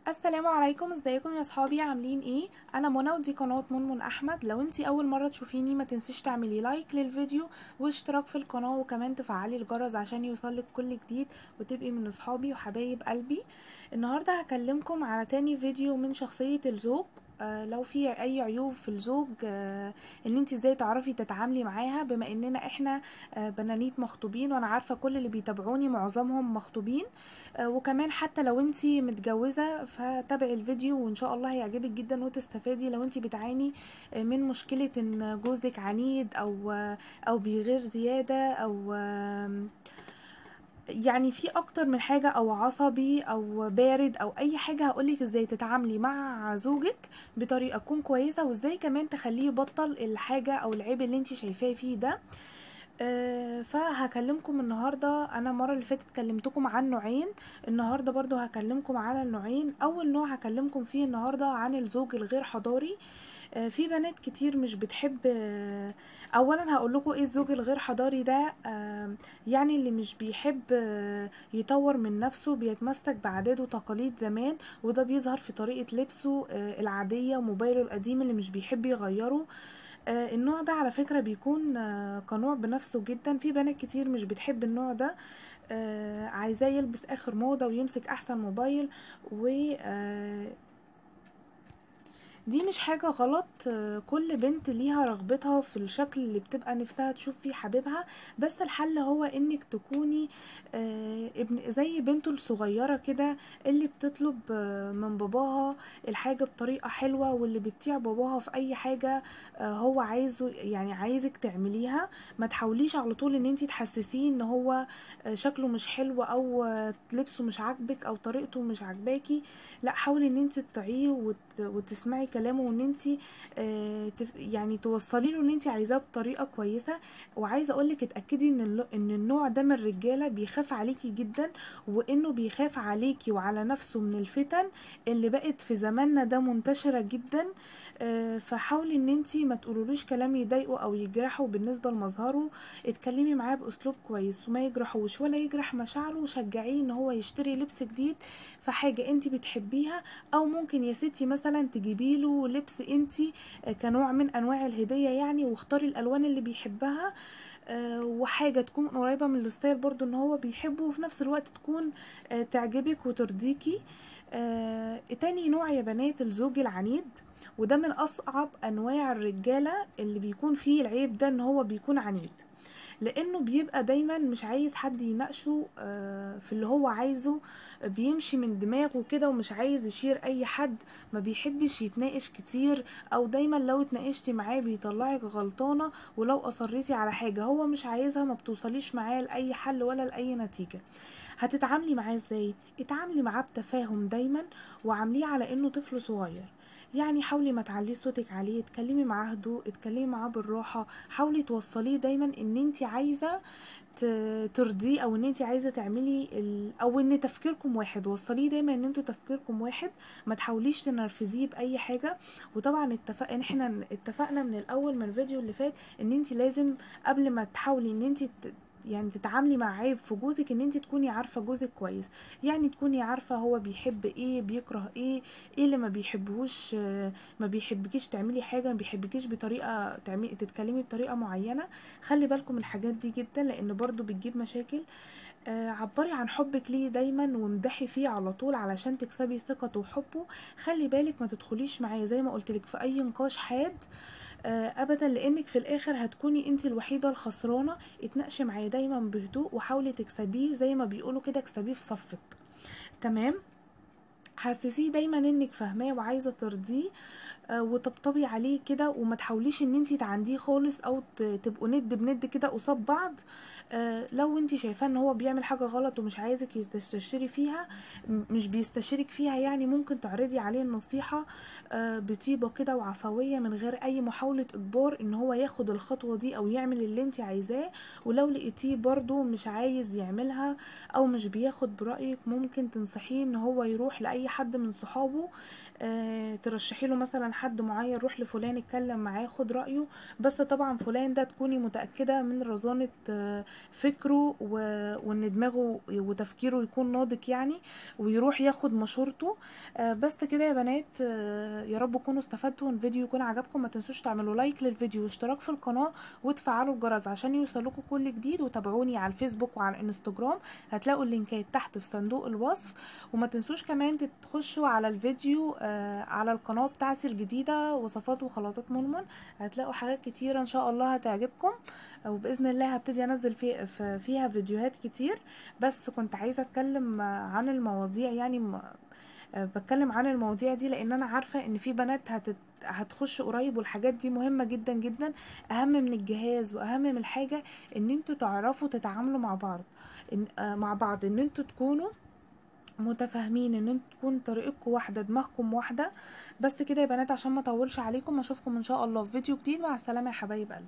السلام عليكم، ازيكم يا صحابي؟ عاملين ايه؟ انا منى ودي قناة منمن احمد. لو انتي اول مرة تشوفيني ما تنسيش تعملي like للفيديو واشتراك في القناة، وكمان تفعلي الجرس عشان يوصلك كل جديد وتبقي من اصحابي وحبايب قلبي. النهارده هكلمكم على تاني فيديو من شخصية الزوج. لو في اي عيوب في الزوج، ان انت ازاي تعرفي تتعاملي معاها، بما اننا احنا بنانيت مخطوبين، وانا عارفه كل اللي بيتابعوني معظمهم مخطوبين، وكمان حتى لو انت متجوزة فتابعي الفيديو وان شاء الله هيعجبك جدا وتستفادي. لو انت بتعاني من مشكلة ان جوزك عنيد او بيغير زيادة، او يعني في اكتر من حاجة، او عصبي او بارد او اي حاجة، هقولك ازاي تتعاملي مع زوجك بطريقة تكون كويسة، وازاي كمان تخليه يبطل الحاجة او العيب اللي انت شايفاه فيه ده. فهكلمكم النهاردة. انا المرة اللي فاتت كلمتكم عن نوعين، النهاردة برضو هكلمكم على النوعين. اول نوع هكلمكم فيه النهاردة عن الزوج الغير حضاري. في بنات كتير مش بتحب. اولا هقول لكم ايه الزوج الغير حضاري ده. يعني اللي مش بيحب يطور من نفسه، بيتمسك بعادات وتقاليد زمان، وده بيظهر في طريقة لبسه العادية وموبايله القديم اللي مش بيحب يغيره. النوع ده على فكرة بيكون قنوع بنفسه جدا. في بنات كتير مش بتحب النوع ده، عايزاه يلبس اخر موضة ويمسك احسن موبايل، و دي مش حاجة غلط. كل بنت ليها رغبتها في الشكل اللي بتبقى نفسها تشوف فيه حبيبها، بس الحل هو انك تكوني ابن زي بنته الصغيرة كده، اللي بتطلب من باباها الحاجة بطريقة حلوة، واللي بتطيع باباها في اي حاجة هو عايزه، يعني عايزك تعمليها. ما تحاوليش على طول ان انتي تحسسيه ان هو شكله مش حلو، او لبسه مش عاجبك، او طريقته مش عاجباكي. لا، حاولي ان انتي تطيعيه وتسمعي كلامه، وان انت يعني توصلي له اللي انت عايزاه بطريقة كويسة. وعايزه اقول لك اتاكدي ان النوع ده من الرجالة بيخاف عليكي جدا، وانه بيخاف عليكي وعلى نفسه من الفتن اللي بقت في زماننا ده منتشرة جدا. فحاولي ان انت ما تقولولوش كلام يضايقه او يجرحه بالنسبة لمظهره. اتكلمي معاه باسلوب كويس وما يجرحوش ولا يجرح مشاعره، وشجعيه ان هو يشتري لبس جديد في حاجة انت بتحبيها، او ممكن يا ستي مثلا تجيبي له لبس انتي كنوع من انواع الهدية يعني، واختاري الالوان اللي بيحبها، وحاجة تكون قريبة من ال style برضو ان هو بيحبه، وفي نفس الوقت تكون تعجبك وترضيكي. تاني نوع يا بنات الزوج العنيد، وده من اصعب انواع الرجالة اللي بيكون فيه العيب ده، ان هو بيكون عنيد، لانه بيبقى دايما مش عايز حد يناقشه في اللي هو عايزه، بيمشي من دماغه كده ومش عايز يشير اي حد، ما بيحبش يتناقش كتير، او دايما لو اتناقشتي معاه بيطلعك غلطانة، ولو اصريتي على حاجة هو مش عايزها ما بتوصليش معاه لاي حل ولا لاي نتيجة. هتتعاملي معاه ازاي؟ اتعاملي معاه بتفاهم دايما، وعامليه على انه طفل صغير. يعني حاولي ما تعليش صوتك عليه، اتكلمي معاه هدوء، اتكلمي معاه بالراحة، حاولي توصليه دايما ان انت عايزه ترضيه، او ان انت عايزه تعملي او ان تفكيركم واحد. وصليه دايما ان انتوا تفكيركم واحد، ما تحاوليش تنرفزيه باي حاجة. وطبعا احنا اتفقنا من الاول من الفيديو اللي فات ان انت لازم قبل ما تحاولي ان انت يعني تتعاملي مع عيب في جوزك، ان انت تكوني عارفه جوزك كويس، يعني تكوني عارفه هو بيحب ايه، بيكره ايه، ايه اللي ما بيحبهوش، ما بيحبكيش تعملي حاجة، ما بيحبكيش بطريقة تتكلمي بطريقة معينة. خلي بالكم من الحاجات دي جدا، لان برضو بتجيب مشاكل. عبري عن حبك ليه دايما، وامدحي فيه على طول علشان تكسبي ثقته وحبه. خلي بالك ما تدخليش معاه زي ما قلت لك في اي نقاش حاد ابدا، لانك في الاخر هتكوني انت الوحيدة الخسرانه. اتناقشي معاه دايما بهدوء، وحاولي تكسبيه زي ما بيقولوا كده، اكسبيه في صفك. تمام؟ حسسيه دايما انك فاهماه وعايزه ترضيه، وطبطبي عليه كده، وما تحاوليش ان انتي تعانديه خالص، او تبقوا ند بند كده قصاد بعض. لو انتي شايفاه ان هو بيعمل حاجة غلط ومش عايزك يستشيري فيها، مش بيستشيرك فيها يعني، ممكن تعرضي عليه النصيحة بطيبه كده وعفويه، من غير اي محاولة اجبار ان هو ياخد الخطوة دي او يعمل اللي انتي عايزاه. ولو لقيتيه برضو مش عايز يعملها او مش بياخد برايك، ممكن تنصحيه ان هو يروح لاي حد من صحابه، ترشحي له مثلا حد معين، روح لفلان اتكلم معاه خد رأيه، بس طبعا فلان ده تكوني متأكدة من رزانة فكرة وان دماغه وتفكيره يكون ناضج يعني، ويروح ياخد مشورته. بس كده يا بنات، يا رب تكونوا استفدتوا والفيديو يكون عجبكم. ما تنسوش تعملوا like للفيديو واشتراك في القناة وتفعلوا الجرس عشان يوصلكم كل جديد، وتابعوني على الفيسبوك وعلى الانستجرام، هتلاقوا اللينكات تحت في صندوق الوصف. وما تنسوش كمان تخشوا على الفيديو على القناة بتاعتي الجديدة وصفات وخلطات منمن، هتلاقوا حاجات كتيرة ان شاء الله هتعجبكم، وبإذن الله هبتدي انزل فيها فيديوهات كتير. بس كنت عايزة اتكلم عن المواضيع، يعني بتكلم عن المواضيع دي لان انا عارفة ان في بنات هتخش قريب، والحاجات دي مهمة جدا جدا، اهم من الجهاز واهم من الحاجة ان انتوا تعرفوا تتعاملوا مع بعض، ان انتوا تكونوا متفاهمين، ان انتوا تكون طريقتكم واحدة، دماغكم واحدة. بس كده يا بنات عشان ما اطولش عليكم، اشوفكم ان شاء الله في فيديو جديد. مع السلامة يا حبايب قلبي.